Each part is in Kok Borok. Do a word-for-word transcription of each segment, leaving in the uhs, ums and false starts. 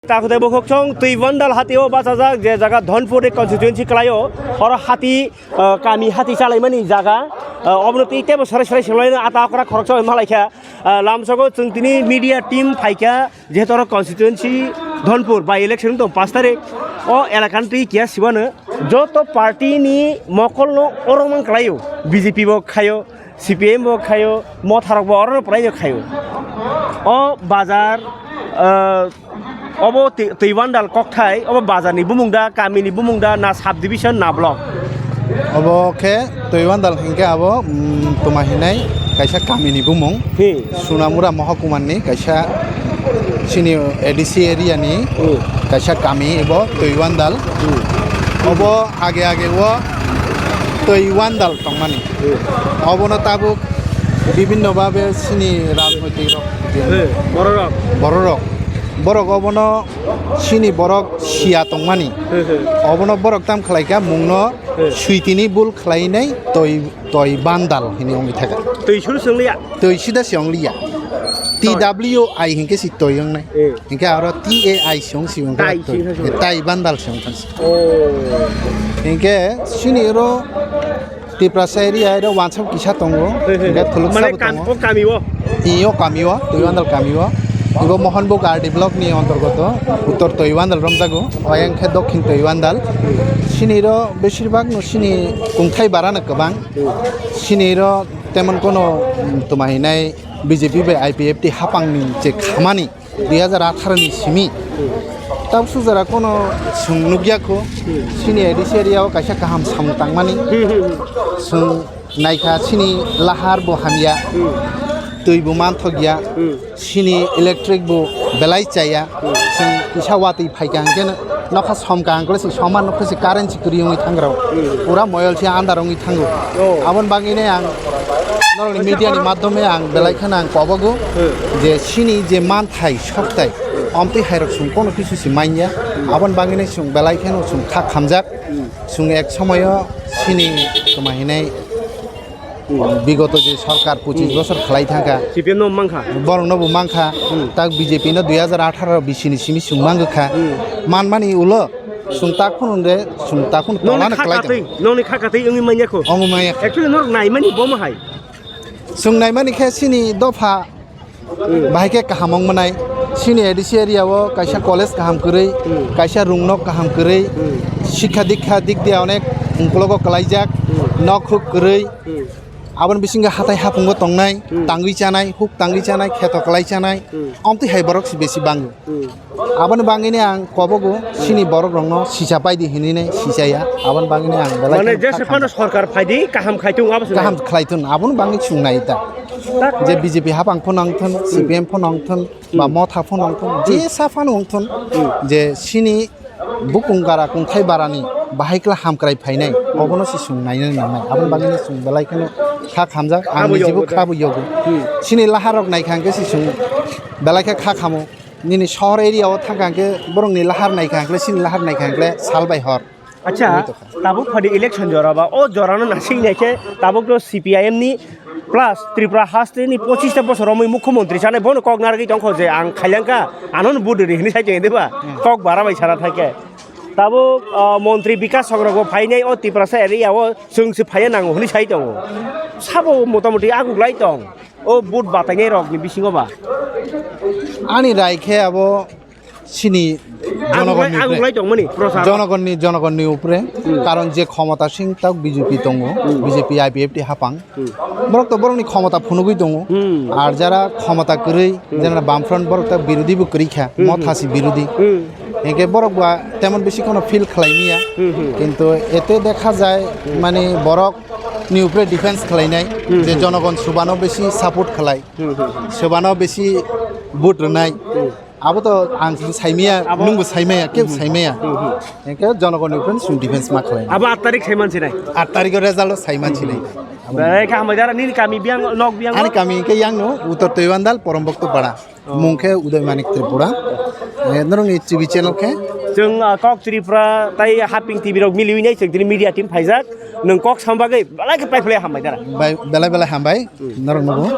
Takhuk tei bukhuk chwng twi bandal hati o bachajak, je jaga Dhonpur constituency kwlaio, oro hati, ah, kami hati chalaimani jaga, ah, obono twi tebo sarai sarai swlaino ata okra khoroksa bai malaikha. Ah, lamsogo chwng tini media team phaikha, jehetu oro constituency Dhonpur by election wngtong pash tarik, o elakani twi kiya sibano joto party ni mokolno oro man kwlaio, B J P bo khaio, C P M bo khaio, motharok bo orono pwraino khaio. O bazar, ah, obo twi-, Twibandal kokthai, obo bazarni bumung da, kamini bumung da, na subdivision, na block? Obo khe Twibandal hinkhe abo, mm, tuma hinai kaisa kamini bumung. Hi. Sunamura Mohokumarni kaisa chini A D C area ni Hmm. kaisa kami ebo Twibandal. Hmm. Obo age age o Twibandal tongmani. Hmm. Obono tabuk bibinno babe chini rajnoitik rok je Hey, bororok. bororok, borok obono chini borok siya tongmani. Hey, hey. Obono borok tam khlaikha mungno Hey. switini bul khlainai toi, Twibandal hini wngwi thaka. Twi suru swngliya. Twi sida se wng liya. Toi. T W I hinkhe si toi wngnai. Eh. Hinkhe aro T A I se wng si wng Tai khe toi. Si wng si. Tai bandal se wng khe si. Oh. Hinkhe sini ro Tiprasa area ro wansuk kisa tongo. He, he, he. Hinkhe thuluk Mane sabo kam-, tongo. O kami o? Iyo kami o, Twi bandal kami o. Ibo Mohanbug R D block ni ontorgoto, Uttor Twibandal romjago. Oyang khe Dokhin Twibandal. Sini ro beshirbag no sini kungthai bara no kwbang. Sini ro temon kono, mm, tuma hinai B J P bai I P F T hapang ni je khamani dui hajar atharo ni simi. Tabuk sujara kono chwng nukya kho. Sini A D C area o kaisa kaham samung tangmani. Chwng naikha sini lahar bo hamya. Twi bo manthokya. Sini electric bo belai chaya. Chwng kisa watwi phaikha hwnkhe nokha somkha hwnkhe se soman nokha se current se kwrwi wngwi thangrw. Pura moyol se andar wngwi thango. Oh. Aboni bagwino ang norokni media ni madhyome ang belai kheno ang kobogo je sini je manthai soktai omtwi hairok chwng kono kisu se manya. Aboni bagwino chwng belai kheno chwng kha khamjak. Chwng ek somoyo sini tuma hinai Hmm. Bigoto je sorkar pochis Hmm. bosor khlai thangkha. C P M no mankha. Borokno bo mankha. Hmm. Tak B J P no dui hajar atharo bisi ni simi chwng mangkha. Hmm. Manmani ulo chwng tak phunung de, chwng tak phunung Noni tolano kha khlai katwi, tong. Noni kha katwi wngwi manya kho. Wngwi manya. Actually norok naimani bomo hai. Chwng naimani khe sini dopha Hmm. bahai khe kaham wng mwnai. Sini A D C area o kaisa college kaham kwrwi, Hmm. kaisa rungnok kaham kwrwi, Hmm. sikha dikha dik dia onek ungkologo kwlaijak, Hmm. nok huk kwrwi. Hmm. Aboni bisingo hatai hapungo tongnai, Hmm. tangwi chanai, huk tangwi chanai, kheto kwlai chanai, Hmm. amtwi hai borok se besi bango. Hmm. Aboni bagwino ang kobogo, sini borok rokno sisa paidi hinwi nai sisaya. Aboni bagwino ang belai Mane kheno jesa kha phano khamjak. Sorkar phaidi kaham khaitung abo se Kaham nai. Khlaithun, aboni bagwi chwng nai ta. Tak. Je B J P hapang phano wngthun, Hmm. C P M phano wngthun, ba Hmm. motha phano wngthun, Hmm. jesa phano wngthun, Hmm. je sini bukung gara kungthai barani bahai kla hamkrai phainai, obono se chwng naina nangnai. Aboni bagwino chwng belai kheno kha khamjak, ang Khabo nijibo yogo da. Khabo yogo. Hmm. Sini laharok naikha hwnkhe se chwng belai khe kha khamo. Nini sohor area o thangkha hwnkhe borokni lahar naikha hwnkhe, sini lahar naikha hwnkhe sal bai hor. Acha, Wngwi tongkha. Tabuk phadi election jora ba, o jora no nasing naikhe tabuk no C P I M ni Plus Tripura haste ni pochista bosor romwi mukhyamantri sanai bono kok narwgwi tongkho je ang khailangkha, ano no vote ri hinwi sai tong diba? Hmm. Kok bara bai sana thaikhe. Tabuk, ah, montri Bikas Chakra bo phainai o Tiprasa area o chwng se phaiya nango hinwi sai tongo. Sabo motamoti aguglai tong o vote batainai rokni bisingo ba. Ani rai khe abo Sini Ang jonogonni lai, ang upre. Lai tongmani, prochar. Jonogonni, jonogonni upre. Hmm. Karon je khomota sing tak B J P tongo, Hmm. B J P I P F T hapang. Hmm. Borok to borokni khomota phunugwi tongo. Hmm. Ar jara khomota kwrwi, Hmm. jara Bamfront borok tak birodhi bo kwrwi kha, Hmm, hmm. Mothasi birodhi. Hmm. Hinkhe borok ba temon bisi kono feel khlai miya. Hmm, hmm. Kintu ete dekha jai, Hmm. mane borok ni upre defense khlainai, Hmm, je hmm. Jonogon subano bisi support khlai. Hmm, hmm, hmm. Subano bisi vote rwnai. Hmm. Abo to ang saimaya, Abo nwngbo saimaya, kebo Hmm. saimaya. Hmm, hmm. Hingke jonogoni upre chwng defense ma khlai. Abo aat tarik saiman sinai. Aat tarik o result o saiman sinai. Abo Bai kha hambai dara nini kami biyang nok biyang. Ani kami hingke yang no Uttor Toibandal Poromboktopara. Oh. Mung khe Uday Manik Tripura. Eh, norokni T V channel khe? Chwng, ah, Kok Tripura tai Haping T V rok miliwi nai chwng tini media team phaijak. Nwng kok sam bagwi belai khe paiphlai hambai dara. Bai, belai belai hambai Hmm. noroknobo.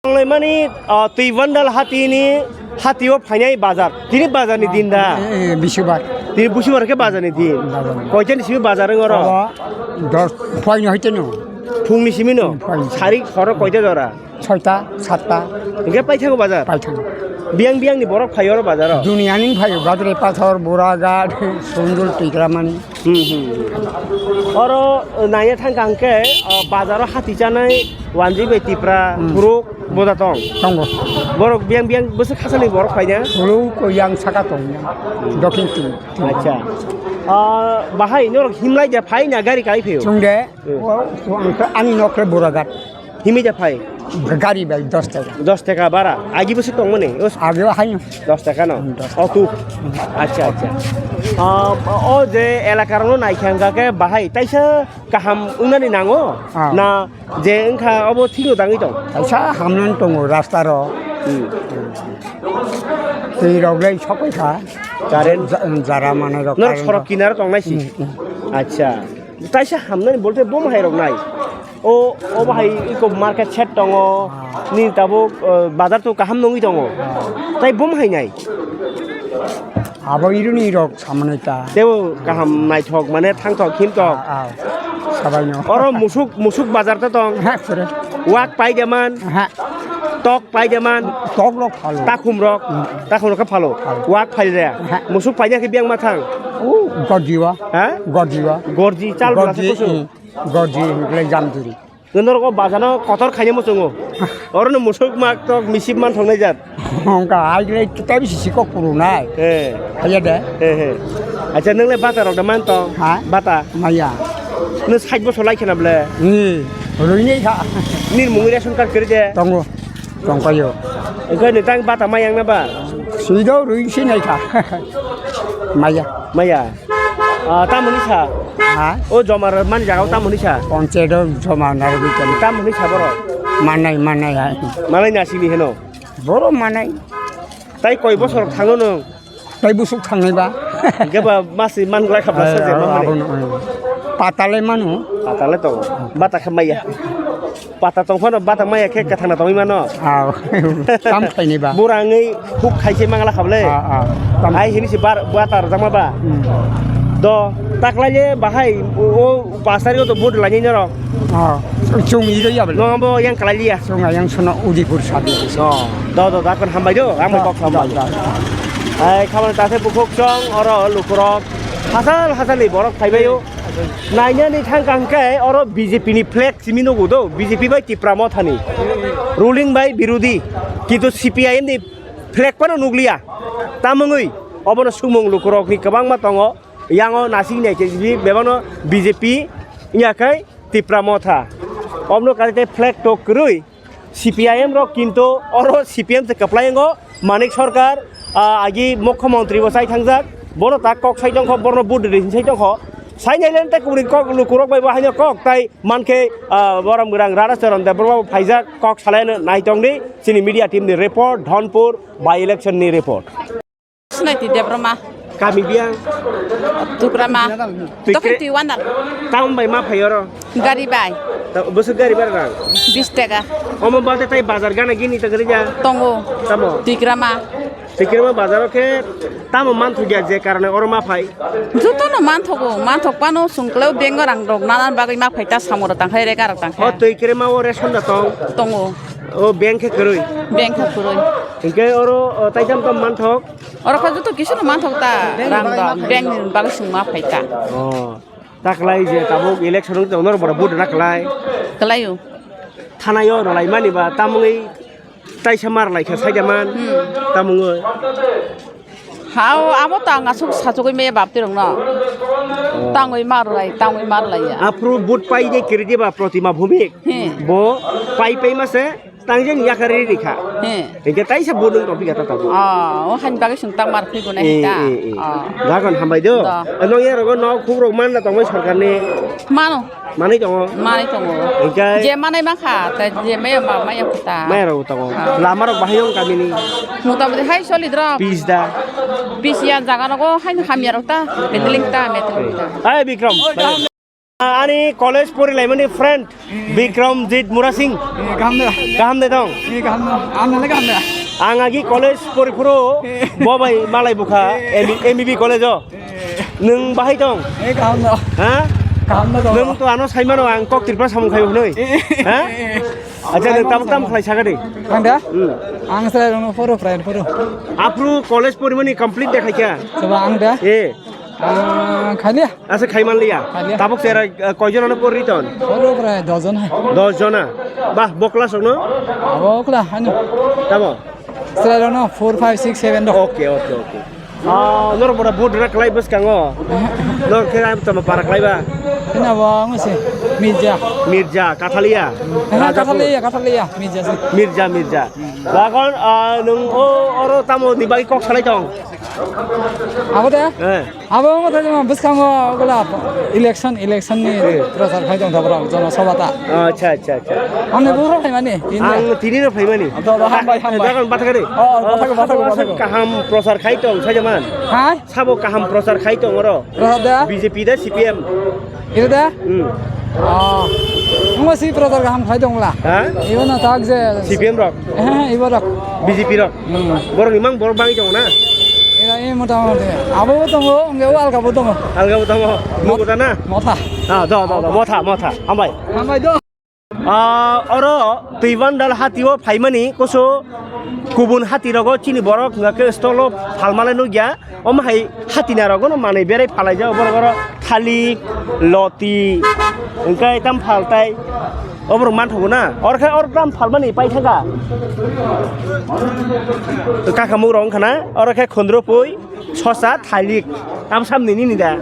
Tonglaimani, ah, Twibandal hatini Hati o phainai bazar. Tini bazar ni din da? Eh, eh, bisubar. Tini busubar khe bazar ni din. Bazar ni. Koita ni simi bazar wng oro? Oro dos, phai no hoite no. Phung ni simi no? Hmm, phai ni simi. Sari horo koita jora? Soita, satta. Hingke paithango bazar? Paithango. Biyang biyang ni borok phai oro bazar o? Duniya ni phai o, Gadre Pathor, Buragat, Sunjul, Tikramani. Hmm, hmm. Oro, uh, naiya thang kang khe, uh, bazaro hati chanai, wanjwi bai Tipra, Hmm. Thuruk, boda tong. Tongo. Borok biyang biyang bwswk khasani borok phaina? Thuruk yang saka tong, Dokhin Tum. Acha. Uh, bahai norok himlai ja phai na gari kai phaio? Chwng de, Hmm. o, o, ang khe ani nok khe Buragat. Himwi da phai? Gari bai dos taka. Dos taka bara. Agi bwswk tongmani? Os- Agi o haino. Dos taka no? Hmm, dos. Auto. Hmm. Acha, acha. Ah, o je elaka rokno naikha hwnkha khe bahai taisa kaham wngnani nango? Ah. Na je wngkha obo thikno tangwi tong? Taisa hamnani tongo rasta ro. Hmm. Twi rok lai sokoi kha. Current? Ja-, jara manai rok Norok current sorok rok. Kinaro tongnai si? Hmm, hmm. Acha. Taisa hamnani bolte bom hai rok nai. O, o bahai iko market shed tongo. Ah. Ni tabuk, eh, bazar to kaham nungwi tongo. Ah. Tai bom hai nai. Abo iruni rok samani ta. Tebo kaham naithok mane thangthok himthok. Ah, ah. Sabai no. Oro musuk, musuk bazar to tong. Ha, sure. Wak pai jaman. Ha. Tok pai jaman. Tok rok phalo. Takhum rok. Hmm. Takhum rok khe phalo. Phalo. Wak phai jaya. Ha. Musuk paina khe biyang ma thang. O, gorjiwa. Ha? Gorjiwa. Gorji, chal bwla se Gorji, kusu. Hmm. Gorji hwnkhwlai jamduri. Norok o bazano kotor khaina muchungo. Orono musuk mak tok misip man thongnai jat. Hongka, hai khlai tei bisi sikok purunai. He. Haiya de. He, he. Acha, nwngle bata rok da man tong? Ha? Bata. Maya. Nw sait bosor lai khena ble? Ni, rwinai kha. Nini mungwi ration card kwrwi de? Tongo. Tongpaio. Engkhe nitang bata mayang na ba? Sido rui sinai kha. Maya. Maya. Ah, tamoni sa? Ha? O joma mani jaga o tamoni sa? Ponche do joma narwgwi tong. Tamoni sa boro? Manai, manai hai. Manai na sini heno? Boro manai. Tai koi bosor thango nung? Tai busuk thangnai ba. Hingke ba masi man glai kha bwswk je Eh, man mani. Abono, eh. Pata le manu. Pata le tongo. Bata khe maya. Pata tong phano bata maya khe kwthang na tongwi mano. Aw. Tam khaini ba. Bura wngwi huk khai se mangla kha bwle. Ah, ah. Tam Ai hini si bar bata rwjakma ba. Hmm. Do taklai le bahai o pas tarikh o to vote lainai norok. Ah, chwng iro ya bwle. No, bo yang kalai liya. Chwng ayang sono Udaipur sadi. No, do, do, da, kon hambai do, ang bai kok hambai. Da, da. Ai, khamani ta se bukhuk chwng, oro lukurok hasal, hasal ni borok phaibaio. Nainani thang kang khe oro B J P ni flag simi nugo do, B J P bai Tipra Motha ni. Ruling bai birodhi, kintu C P I M ni flag phano nukliya. Tamungwi obono sumung lukurok ni kwbangma tongo. Yango nasing nai khe bebano B J P wngya khe Tipra Motha. Obno kari tei flag tok kwrwi C P I M rok kintu oro C P M se kwplai wngo. Manik Sarkar, ah, agi mukhyamantri bo chai thangjak. Bono ta kok sai tongkho, borno vote rwi hin sai tongkho. Sai nai len tei kubuni kok lukurok bai bo haino kok tai mankhe, ah, borom gwrang Radha Charan Debbarma bo phaijak kok salai nai tongdi. Chini media team ni report, Dhonpur by election ni report. Sinaiti Debroma. Kami biyang? Tukrama. Twi Tokhe kre- twi wanar. Tamon bai ma phai oro? Gari bai. Ta-, bwswk gari bar rang? Bis taka. Omo bade tai bazar gana gini ta gari ja? Tongo. Tamo? Twikrama. Twikrama bazar o khe tamo man thugya je karone oro ma phai? Jotono man thogo, man thok pano sungkleo bengo rang rok nanan bagwi ma phai ta samoro tangkhai rega rok O tangkhai. Twikrama o ration da tong? Tongo. O bank khe kwrwi? Bank khe kwrwi. Hinkhe oro, o, tai tam tam man thok? Oro kha joto kisu no manthok ta, rang rok, bank ni bagwi chwng ma phai ta. Oh, ta kwlai je tabuk election wng tong norok bohrok vote rwna kwlai. Kwlaio. Thanaio rwlaimani ba tamungwi taisa mar lai kha saida man, Hmm. tamungwi. Ha, o, abo ta ang aswk sachugwi maya bapti rokno. Oh. Tangwi mar lai, tangwi mar lai ya. Aphuru vote pai de kiri de ba Protima Bhumik. Hmm. Bo pai pai ma se Tangjani yakari rikha. He. Hingke taisa budung tongphi kha ta tabuk. Oh, o hani bagwi chwng tang mar phiguna Eh, hita. eh, eh. Oh. Dagon hambai do. Do. Nong yarogo nok khukrok manna tongbai sorkarni. Mano. Manwi tongo. Manwi tongo. Hingke Je manai mankha, ta je maya ma, maya khuta. Mayarok tongo. Ah. Lamarok bahai yong kamini. Mota moti hai soli dro. Pis da. Pis ya jaga nogo hai hamya rok ta. Meteling ta, meteling ta. Ai Bikram. Ani college porilaimani friend Bikramjit Murasing. Eh, kaham de. Kaham de tong? Eh, kaham de. Ang nang kaham de. Ang agi college pori phuru bo bai malai bukha M B B college o. Nwng bahai tong? Eh, kaham no. Ha? Kaham no tong. Nwng to ano sai mano ang kok Tripura samung khai hwnwi. Ha? Acha nwng tabuk tam khlai sakha de. Ang da? Hmm. Ang sai rong phuru prai phuru. Aphuru college porimani complete de khaikha. Soba ang da? Eh. Ah, khaliya. Asa khai man liya. Khaliya. Tabuk sera, eh, koijon ano pori ton? Phuru prai dos jon hai. Dos jona. Bah, bokla sokno? Abo kla hanu. Tamo? Sera rong no four, five, six, seven do. Okay, okay, okay. Ah, norok bora vote rak lai bwskango. Norok khe am tamo para klai ba? Hina bo ang se Mirza. Mirza, Kathalia. Hina Raja Kathalia, Kathalia, Mirza se. Mirza, Mirza. Bagon, ah, nwng o oro tamo ni bagwi kok salai tong? Abo de? Eh. Abo mo tadi ma bwskango gula election, election ni prochar khai tong thabrok jono sabha ta. Acha, acha, acha. Ang ni boro khai mani. Ang tini no phaimani. Do, do, hambai, hambai. Dagan bathakari. Oh, bathak, bathak, bathak. Kaham prochar khai tong, sajaman. Ha? Sabo kaham prochar khai tong oro. Prochar da? B J P da, C P M? Iro da? Hmm. Oh. Ngo si prochar kaham khai tong la. Ha? Ibo na tak je. C P M rok? Eh, ibo rok. B J P rok? Hmm. Borok ni mang borok bangwi tongo na? Iro, eh, mota moti. Abo bo tongo, nge o alka bo tongo. Alka bo tongo. Mot- Nugo ta na? Motha. Ah, do, do, do. Motha, motha. Hambai. Hambai do. Ah, oro Twibandal hatio phaimani koso kubun hati rogo chini borok hwnkha khe stolo phalmale nukya. Omo hai hati narogo no manwi berai phalai jago borok oro thalik, loti, hwnkhe tam phaltai. Oborok manthogo na. Oro khe oro tam phalmani paithaka. Kakamuk rok wngkha na. Oro khe khundrupui. Sosa, thalik, tam sam nini ni da?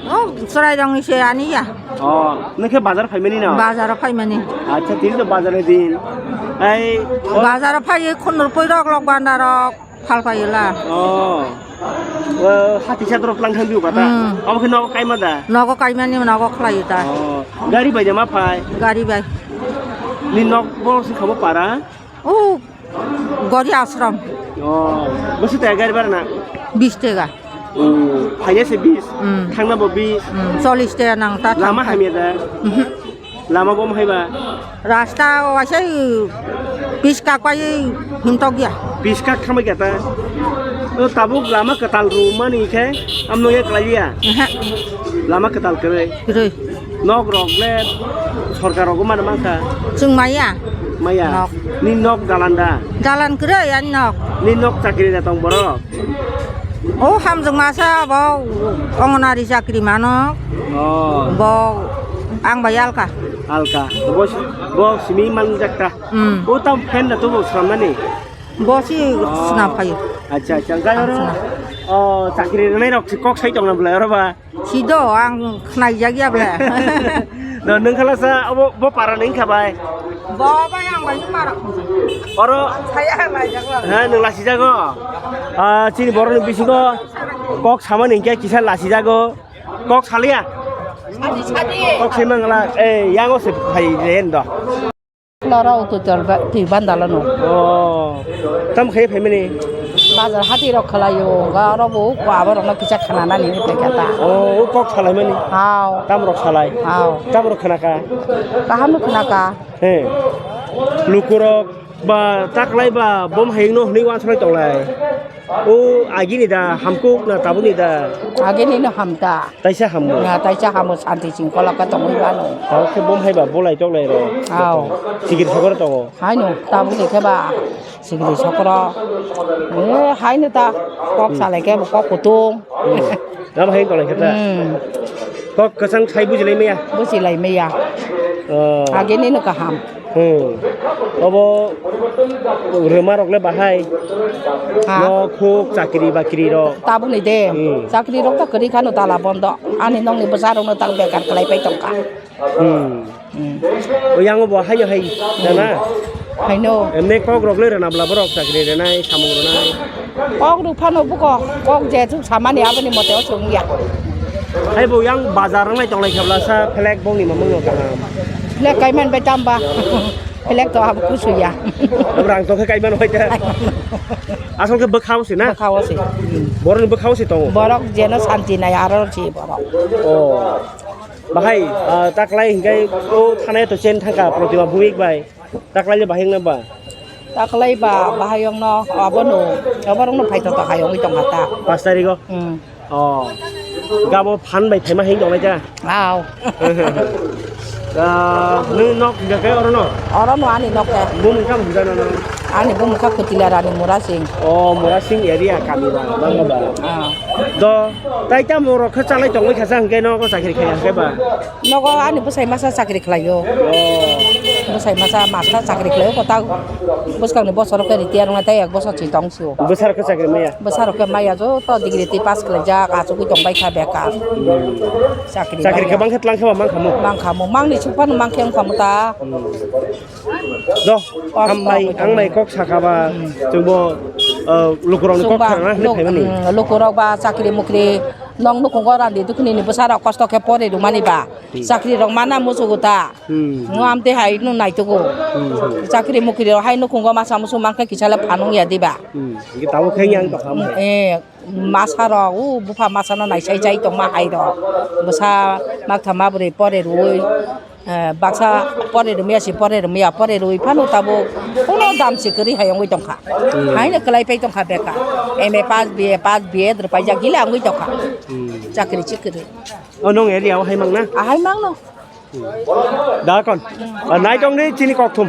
Oh, chwrai rok ni se ani ya. Oh, nokhe bazar phaimani no? Bazar o phaimani. Acha, tini to bazar ni din. Ai, oh. Bazar o phai khundur pui rok lok banda rok phal phai la. Oh. Oh, hati sa drop lang thang diu kata. Hmm. Abo khe nogo kaima da? Nogo kaimani, nogo khlai da. Oh, gari bai de ma phai? Gari bai. Ni nok bo se khabo para? Oh, Gori ashram. Oh, bwswk taya gari bhara na? Bish tega. Hmm, phaina se bish, hmm, thangna bo bish. Hmm, chollish tega nang ta. Lama thang hamya da? Mhm. Lama bo hai ba? Rasta o asai bish kak pai himtok ya. Bish kak khamai kata. O tabuk lama kwtal ru mani khe amno ya klai ya. Aha. Lama kwtal kwrwi. Kwrwi. Nok rok le sorkar rogo mano mankha? Chwng maya. Maya? Nok. Ni nok dalan da? Dalan kwrwi ani nok. Ni nok chakri da tong borok? O hamjwk masa bo Anganwadi chakri mano. Oh. Bo ang bai alka. Alka. Bo, bo simi man jakta. Hmm. O tam fan da to bo sramnani? Bo si, oh, swnam phaio. Acha, acha. Ang oro, swnam. Oh, chakri rwnai rok si kok sai tong na bwlai oro ba? Sido, ang khnaijak ya bwlai. No, nwng khala sa, obo, bo para nwng kha bai? Bo bai ang bai para. Oro? Saya ang laijak la. Ha, nwng lasi jago? Ah, chini borok ni bisingo kok samani hingke kisa lasi jago. Kok salia? Sadi, sadi. Kok simang la, eh, yango se phai ren do. Lora utu tol ba, twi bandala no. Oh. Tam khai phaimani? Bazar hati rok khalaio, ga oro bo ko abo rok no kisa khana nani ni pekha ta. Oh, o kok salai mani? Hao. Tam rok salai? Hao. Tam rok khana ka? Kaham no khana ka. He. Lukurok ba taklai ba bom hayung no hwnwi wansalai tonglai. O agini da hamkuk na tabukni da? Agini no hamta. Taisa hamo. Na taisa hamo santi sing kola ka tongwi bano. Tao khe bom hai ba bolai toklai ro. Ao. Sikiri sokoro tongo. Haino tabukni khe ba sikiri sokoro. Eh, haino ta kok, hmm, salai khe kok kutung. Hmm. Gam hai tolai khe ta. Hmm. Kok kwchang khai bujilai maya? Bujilai maya. Oh. Agini no kaham. Hmm. Obo rwma rok le bahai. Ha? No khuk chakri bakri rok. Tabuk ni de. Hmm. Chakri rok to kwrwi khano tala bondo. Ani nokni bwsa rok no tak bekar kwlai pai tongkha. Hmm. Hmm. O yang bo hai hai dana. Haino. Emne kok rok le rwna bla borok chakri rwnai samung rwnai. Kok rok phano buko, kok je thuk samani aboni mote o chwng ya. Hai bo yang bazar nang nai tonglai khabla sa flag bongni mamung no kaham. Flag kaiman bai tamba. Flag to abo kusu ya. Rang to khe kaiman hoi ta. Asol khe bwkhao se na? Bwkhao se. Borok ni bwkhao se tongo. Borok jeno santi nai aro se borok. Oh. Bahai, ah, taklai hingkai o thanai to chen thangka Protima Bhumik bai. Taklai le bahai wngna ba? Taklai ba bahayong no abono, aborok no phaito to hayong tong hata. Pas tariko? Hmm. Oh. Gabo phan bai phaima hing tongnai ta? Aw. Ah, nung nok hingka khe oro no? Oro no ani nok khe. Bumung kam hingka no no? Ani bumung kha Kutila Rani Murasing. Oh, Murasing area kami ba, bang ba. Ah. Do, tai tamo rok khe chalai tongwi kha sa hingke no ko chakri khai hingke ba? Nogo ani bwsai masa chakri khlaio. Oh. Bwsai masa master chakri khlaio, kota bwskangni bosor khe retire wngnai tei ek bosor si tong sio. Bwsarok khe chakri maya? Bwsarok khe maya joto degree tei pass khlaijak, achugwi tong bai kha bekar. Chakri Chakri maya. Kwbang khe tlang khe ba mang kha mo? Mang kha mo, mangni sukphano mang khe wng kha mo ta. Do, Kok ang mai, kok ang mai kok saka ba, Hmm. chwngbo, uh, lukurokni kok Chwngba kharana hinwi luk-, phaimani. Hmm, lukurok ba chakri mukri, nong nukhungo randi dukhinini bwsarok kosto khe pori rwmani ba. Hmm. Chakri rok mana muchugo ta. Hmm. Nw amte hai nw naitugo. Hmm, hmm. Chakri mukri rok hai nukhungo masa musu mankhe kisa le phanung ya diba. Hmm. Hingke tabuk khe yang tong kha mo? Eh, masa rok, u bupha masa no naisai chai tongma hai rok. Bwsa maktham mabri pore rwui, eh, baksa pore rwmya si pore rwmya, pore rwui phano tabuk kono dam si kwrwi hai wngwi tong kha. Hmm. Haino kwlai pai tong kha beka. M A pass, B A pass, B Ed rwpaijak gila wngwi tong kha. Hmm. Chakri chikri. O nong area o hai mang na? Ahai mang no. Da kon. Ah, nai tong ni chini kok thum.